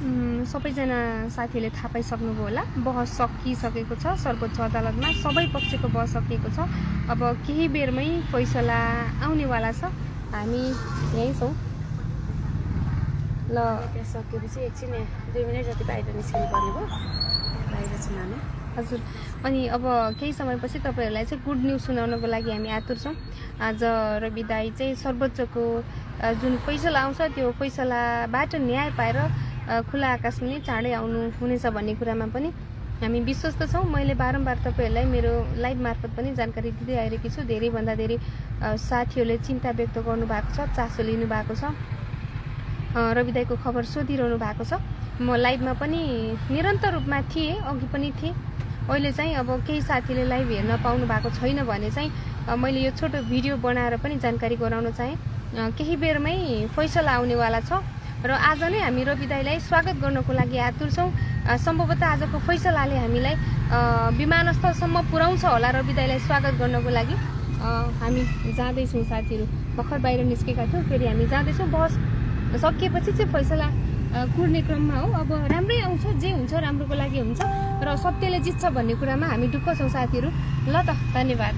सबैजना साथीहरूले थाहा पाइसक्नुभयो होला, बहस सकिसकेको छ। सर्वोच्च अदालतमा सबै पक्षको बहस सकिएको छ। अब केही बेरमै फैसला आउनेवाला छ। हामी यहीँ छौँ। ल त्यहाँ सकेपछि एकछिन 2 मिनट जति बाहिर निस्किनु पर्ने भयो। बाहिर छौँ हामी। हजुर। अनि अब केही समयपछि तपाईँहरूलाई चाहिँ गुड न्युज सुनाउनको लागि हामी आतुर छौँ। आज रवि दाई चाहिँ सर्वोच्चको जुन फैसला आउँछ त्यो फैसलाबाट न्याय पाएर खुला आकाशमा नै चाँडै आउनु हुनेछ भन्ने कुरामा पनि हामी विश्वस्त छौँ। मैले बारम्बार तपाईँहरूलाई मेरो लाइभ मार्फत पनि जानकारी दिँदै आइरहेकी छु। धेरैभन्दा धेरै साथीहरूले चिन्ता व्यक्त गर्नुभएको छ, चासो लिनुभएको छ, रवि दाईको खबर सोधिरहनु भएको छ। म लाइभमा पनि निरन्तर रूपमा थिएँ, अघि पनि थिएँ। अहिले चाहिँ अब केही साथीले लाइभ हेर्न पाउनु भएको छैन भने चाहिँ मैले यो छोटो भिडियो बनाएर पनि जानकारी गराउन चाहेँ। केही बेरमै फैसला आउनेवाला छ र आज नै हामी रवि दाईलाई स्वागत गर्नको लागि आतुर छौँ। सम्भवतः आजको फैसलाले हामीलाई विमानस्थलसम्म पुर्याउँछ होला। रवि दाईलाई स्वागत गर्नको लागि हामी जाँदैछौँ। साथीहरू भर्खर बाहिर निस्केका थियौँ, फेरि हामी जाँदैछौँ। बहस सकिएपछि चाहिँ फैसला कुर्ने क्रममा हो। अब राम्रै आउँछ, जे हुन्छ राम्रोको लागि हुन्छ र सत्यले जित्छ भन्ने कुरामा हामी ढुक्क छौँ साथीहरू। ल त, धन्यवाद।